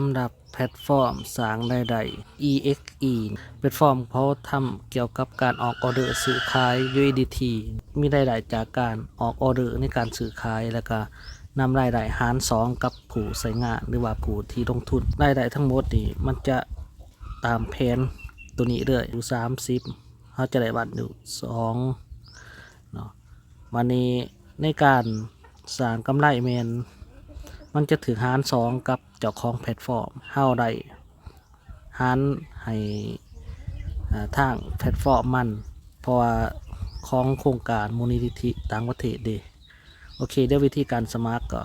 ສຳລັບແພລດຟອມສ້າງລາຍໄດ້ EXE ແພລດຟອມເຂົາທຳກ່ຽວກັບການອອກອໍເດີຊື້ຂາຍ USDT ມີລາຍໄດ້ຈາກການອອກອໍເດີໃນການຊື້ຂາຍ ແລ້ວກໍນຳລາຍໄດ້ຫານສອງກັບຜູ້ໃຊ້ງານ ຫຼືວ່າຜູ້ທີ່ລົງທຶນ. ລາຍໄດ້ທັງໝົດນີ້ມັນຈະຕາມແຜນໂຕນີ້ເລີຍ ຢູ່ສາມສິບ ເຮົາຈະໄດ້ວັດຢູ່ສອງເນາະ. ບາດນີ້ໃນການສ້າງກຳໄລແມ່ນ ມັນຈະຖືກຫານສອງກັບເຈົ້າຂອງແພລດຟອມ ເຮົາໄດ້ຫານໃຫ້ ເອີ ທາງແພລດຟອມມັນ ເພາະວ່າຂອງໂຄງການມູນນິທິຕ່າງປະເທດເດ້. ໂອເຄ ດຽວວິທີການສະໝັກກໍ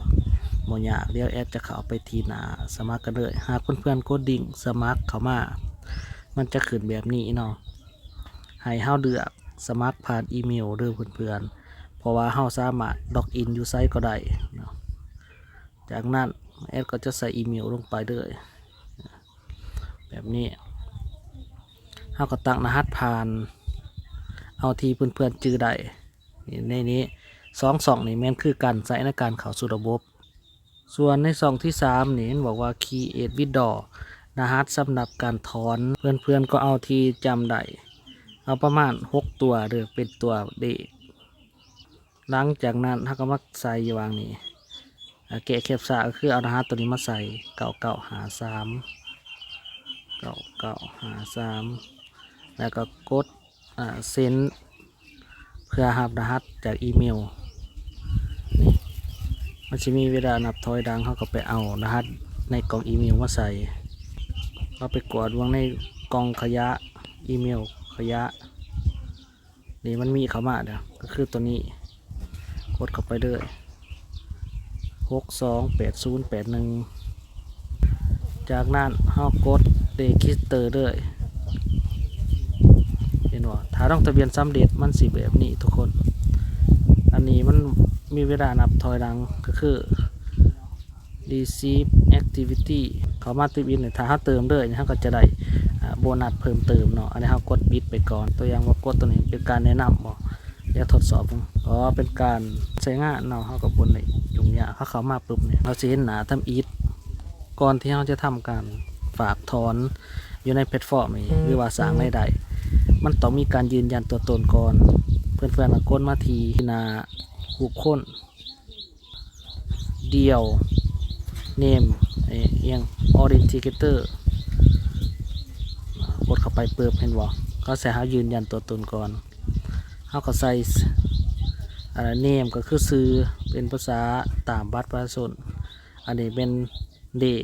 ບໍ່ຍາກ ດຽວແອດຈະເຂົ້າໄປທີ່ໜ້າສະໝັກກັນເລີຍ. ຫາກເພື່ອນໆກົດລິງສະໝັກເຂົ້າມາ ມັນຈະຂຶ້ນແບບນີ້ເນາະ ໃຫ້ເຮົາເລືອກສະໝັກຜ່ານອີເມວເດີເພື່ອນໆ ເພາະວ່າເຮົາສາມາດລັອກອິນຢູ່ໃສກໍໄດ້ເນາະ. ຈາກນັ້ນແອດກໍຈະໃສ່ອີເມວລົງໄປເລີຍ ແບບນີ້ ເຮົາກໍຕັ້ງລະຫັດຜ່ານ ເອົາທີ່ເພື່ອນໆຈື່ໄດ້. ໃນນີ້ສອງຊ່ອງນີ້ແມ່ນຄືກັນ ໃຊ້ໃນການເຂົ້າສູ່ລະບົບ. ສ່ວນໃນຊ່ອງທີສາມນີ້ ມັນບອກວ່າ Create Withdrawal ລະຫັດສຳລັບການຖອນ ເພື່ອນໆກໍເອົາທີ່ຈຳໄດ້ ເອົາປະມານຫົກຕົວເດີ ເປັນຕົວເລກ. ຫຼັງຈາກນັ້ນເຮົາກໍມາໃສ່ຢູ່ຫວ່າງນີ້ ອາ ແກະແຄັບຊາ ກໍຄືເອົາລະຫັດໂຕນີ້ມາໃສ່ ເກົ້າເກົ້າຫ້າສາມ ເກົ້າເກົ້າຫ້າສາມ ແລ້ວກໍກົດ ອາ Send ເພື່ອຮັບລະຫັດຈາກອີເມວ. ນີ້ ມັນຊິມີເວລານັບຖອຍຫຼັງ ເຮົາກໍໄປເອົາລະຫັດໃນກ່ອງອີເມວມາໃສ່. ເຮົາໄປກວດເບິ່ງໃນກ່ອງຂະຫຍະ ອີເມວຂະຫຍະ. ນີ້ມັນມີເຂົ້າມາແລ້ວ ກໍຄືຕົວນີ້ ກົດເຂົ້າໄປເລີຍ ຫົກສອງແປດສູນແປດໜຶ່ງ. ຈາກນັ້ນເຮົາກົດ Register ເລີຍ ເຫັນບໍ່? ຖ້າລົງທະບຽນສຳເລັດ ມັນຊິແບບນີ້ທຸກຄົນ. ອັນນີ້ມັນມີເວລານັບຖອຍຫຼັງ ກໍຄື Receive Activity ເຂົ້າມາຕິດວິນ ຖ້າເຮົາເຕີມເລີຍ ເຮົາກໍຈະໄດ້ ອາ ໂບນັດເພີ່ມເຕີມເນາະ. ອັນນີ້ເຮົາກົດປິດໄປກ່ອນ ຕົວຢ່າງວ່າກົດຕົວນີ້ເປັນການແນະນຳບໍ ດຽວທົດສອບເບິ່ງ. ອໍ ເປັນການໃຊ້ງານເນາະ ເຮົາກໍບໍ່ໄດ້ຫຍຸ້ງຍາກ. ເຮົາເຂົ້າມາປຶບນີ້ ເຮົາຊິເຫັນໜ້າທຳອິດ ກ່ອນທີ່ເຮົາຈະທຳການຝາກຖອນຢູ່ໃນແພລດຟອມນີ້ ຫຼືວ່າສ້າງລາຍໄດ້ ມັນຕ້ອງມີການຢືນຢັນຕົວຕົນກ່ອນ. ເພື່ອນໆກໍກົດມາທີ່ໜ້າຮູບຄົນ Deal Name ອີ່ຫຍັງ Authenticator ກົດເຂົ້າໄປປຶບ ເຫັນບໍ່? ເຂົາໃຫ້ເຮົາຢືນຢັນຕົວຕົນກ່ອນ. ເຮົາກໍໃສ່ ອາ Name ກໍຄືຊື່ ເປັນພາສາຕາມບັດປະຊາຊົນ. ອັນນີ້ເປັນເລກ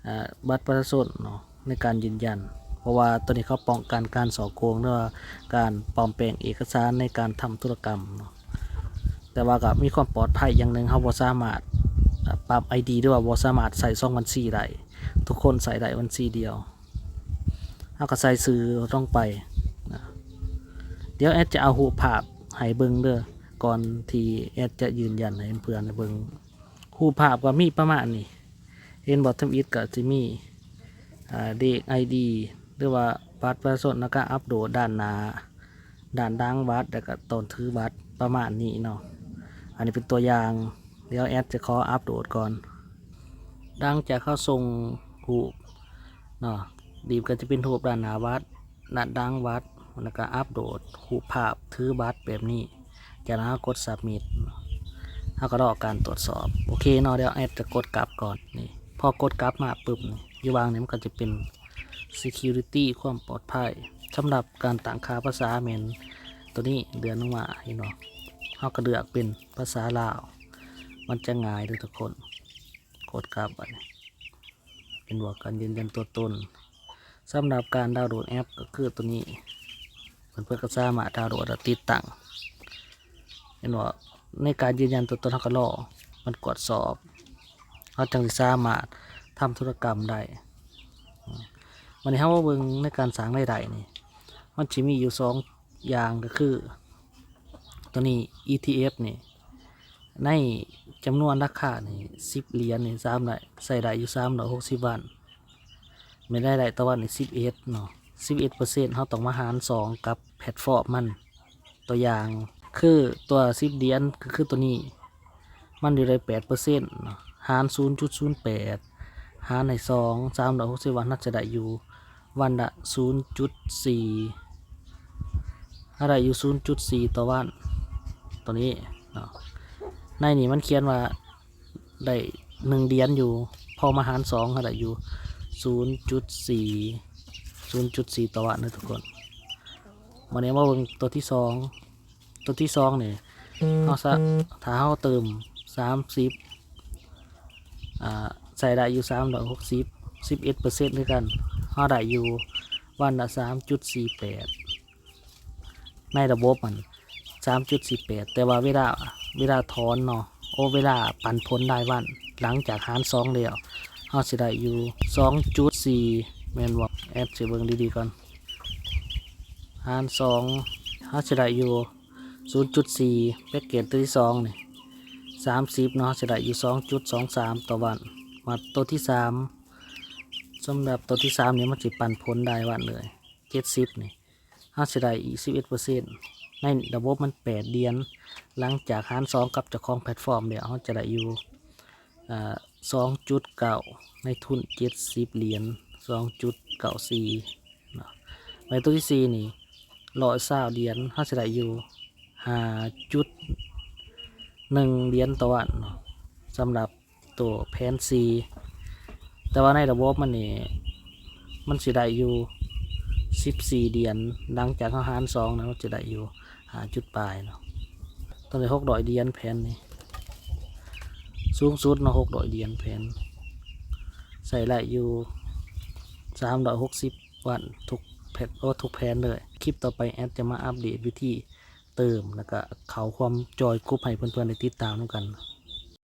ອາ ບັດປະຊາຊົນເນາະ ໃນການຢືນຢັນ ເພາະວ່າໂຕນີ້ເຂົາປ້ອງກັນການສໍ້ໂກງ ຫຼືວ່າການປອມແປງເອກະສານໃນການທຳທຸລະກຳເນາະ. ແຕ່ວ່າກໍມີຄວາມປອດໄພຢ່າງໜຶ່ງ ເຮົາບໍ່ສາມາດ ອາ ປັບ ໄອດີ ຫຼືວ່າບໍ່ສາມາດໃຊ້ສອງບັນຊີໄດ້ ທຸກຄົນໃຊ້ໄດ້ບັນຊີດຽວ. ເຮົາກໍໃສ່ຊື່ລົງໄປນະ. ດຽວແອດຈະເອົາຮູບພາບໃຫ້ເບິ່ງເດີ ກ່ອນທີ່ແອດຈະຢືນຢັນໃຫ້ເພື່ອນໆເບິ່ງ. ຮູບພາບກໍມີປະມານນີ້ ເຫັນບໍ່? ທຳອິດກໍຊິມີ ອາ ເລກ ໄອດີ ຫຼືວ່າບັດປະຊາຊົນ ແລ້ວກໍອັບໂດດດ້ານໜ້າ ດ້ານຫຼັງບັດ ແລ້ວກໍຕອນຖືບັດ ປະມານນີ້ເນາະ. ອັນນີ້ເປັນຕົວຢ່າງ ດຽວແອດຈະຂໍອັບໂດດກ່ອນ. ຫຼັງຈາກເຮົາສົ່ງຮູບເນາະ ນີ້ກໍຈະເປັນຮູບດ້ານໜ້າບັດ ດ້ານຫຼັງບັດ ແລ້ວກໍອັບໂດດຮູບພາບຖືບັດແບບນີ້. ຈາກນັ້ນເຮົາກົດ Submit ເຮົາກໍລໍການຕວດສອບ. ໂອເຄເນາະ ດຽວແອດຈະກົດກັບກ່ອນ. ນີ້ ພໍກົດກັບມາປຶບນີ້ ຢູ່ຫວ່າງນີ້ມັນກໍຈະເປັນ Security ຄວາມປອດໄພ. ສຳລັບການຕັ້ງຄ່າພາສາແມ່ນຕົວນີ້ເລື່ອນລົງມາ ເຫັນບໍ່? ເຮົາກໍເລືອກເປັນພາສາລາວ ມັນຈະງ່າຍເດີທຸກຄົນ. ກົດກັບ ບັດນີ້ ເຫັນບໍ່? ການຢືນຢັນຕົວຕົນ. ສຳລັບການດາວໂຫຼດແອັບກໍຄືຕົວນີ້ ເພິ່ນ ເພິ່ນກໍສາມາດດາວໂຫຼດແລ້ວຕິດຕັ້ງ ເຫັນບໍ່? ໃນການຢືນຢັນຕົວຕົນ ເຮົາກໍລໍມັນກວດສອບ ເຮົາຈັ່ງຊິສາມາດທຳທຸລະກຳໄດ້. ບັດນີ້ເຮົາມາເບິ່ງໃນການສ້າງລາຍໄດ້ນີ້ ມັນຊິມີຢູ່ສອງ ຢ່າງກໍຄືຕົວນີ້ ອີທີເອັຟ ນີ້ ໃນຈຳນວນລາຄານີ້ ສິບຫຼຽນນີ້ ສາມາດໃຊ້ໄດ້ຢູ່ສາມຮ້ອຍຫົກສິບວັນ ແມ່ນລາຍໄດ້ຕໍ່ວັນນີ້ ສິບເອັດເນາະ ສິບເອັດເປີເຊັນ ເຮົາຕ້ອງມາຫານສອງກັບແພລດຟອມມັນ. ຕົວຢ່າງຄືຕົວສິບຫຼຽນ ກໍຄືຕົວນີ້ ມັນຢູ່ໄດ້ແປດເປີເຊັນເນາະ ຫານສູນຈຸດສູນແປດ ຫານໃຫ້ສອງ ສາມຮ້ອຍຫົກສິບວັນ ເຮົາຈະໄດ້ຢູ່ວັນລະສູນຈຸດສີ່ ເຮົາໄດ້ຢູ່ສູນຈຸດສີ່ຕໍ່ວັນ ຕົວນີ້ເນາະ. ໃນນີ້ມັນຂຽນວ່າໄດ້ໜຶ່ງຫຼຽນຢູ່ ພໍມາຫານສອງ ເຮົາໄດ້ຢູ່ສູນຈຸດສີ່ ສູນຈຸດສີ່ຕໍ່ວັນເດີທຸກຄົນ. ບັດນີ້ມາເບິ່ງຕົວທີສອງ ຕົວທີສອງນີ້ ເຮົາສະ ຖ້າເຮົາເຕີມສາມສິບ ອ່າ ໃສ່ໄດ້ຢູ່ສາມຮ້ອຍຫົກສິບ ສິບເອັດເປີເຊັນຄືກັນ ເຮົາໄດ້ຢູ່ວັນລະສາມຈຸດສີ່ແປດ ໃນລະບົບມັນສາມຈຸດສີ່ແປດ ແຕ່ວ່າເວລາ ເວລາຖອນເນາະ ໂອ ເວລາປັນຜົນລາຍວັນ ຫຼັງຈາກຫານສອງແລ້ວ ເຮົາຊິໄດ້ຢູ່ສອງຈຸດສີ່ ແມ່ນບໍ່? ແອັດຊິເບິ່ງດີໆກ່ອນ ຫານສອງ ເຮົາຊິໄດ້ຢູ່ສູນຈຸດສີ່ ແພັກເກດຕົວທີສອງນີ້ ສາມສິບເນາະ ເຮົາຊິໄດ້ຢູ່ສອງຈຸດສອງສາມຕໍ່ວັນ. ມາຕົວທີສາມ ສຳລັບຕົວທີສາມນີ້ ມັນຊິປັນຜົນລາຍວັນເລີຍ ເຈັດສິບນີ້ ເຮົາຊິໄດ້ອີກສິບເອັດເປີເຊັນ ໃນລະບົບມັນແປດຫຼຽນ ຫຼັງຈາກຫານສອງກັບເຈົ້າຂອງແພລດຟອມແລ້ວ ເຮົາຈະໄດ້ຢູ່ ອ່າ ສອງຈຸດເກົ້າ ໃນທຶນເຈັດສິບຫຼຽນ ສອງຈຸດເກົ້າສີ່ເນາະ. ໃນຕົວທີສີ່ນີ້ ຮ້ອຍຊາວຫຼຽນ ເຮົາຊິໄດ້ຢູ່ຫ້າຈຸດໜຶ່ງຫຼຽນຕໍ່ວັນເນາະ ສຳລັບ ຕົວແຜນສີ່ ແຕ່ວ່າໃນລະບົບມັນນີ້ ມັນຊິໄດ້ຢູ່ສິບສີ່ຫຼຽນ ຫຼັງຈາກເຮົາຫານສອງນະ ມັນຈະໄດ້ຢູ່ຫ້າຈຸດປາຍເນາະ. ຕ້ອງໄດ້ຫົກຮ້ອຍຫຼຽນແຜນນີ້ ສູງສຸດເນາະ ຫົກຮ້ອຍຫຼຽນແຜນ ໃຊ້ໄດ້ຢູ່ສາມຮ້ອຍຫົກສິບວັນ ທຸກແພັກ ໂອ ທຸກແຜນເລີຍ. ຄລິບຕໍ່ໄປແອັດຈະມາອັບເດດວິທີ ເຕີມ ແລ້ວກະເຂົ້າຮ່ວມຈອຍກຸ່ມໃຫ້ເພື່ອນໆໄດ້ຕິດຕາມນຳກັນ.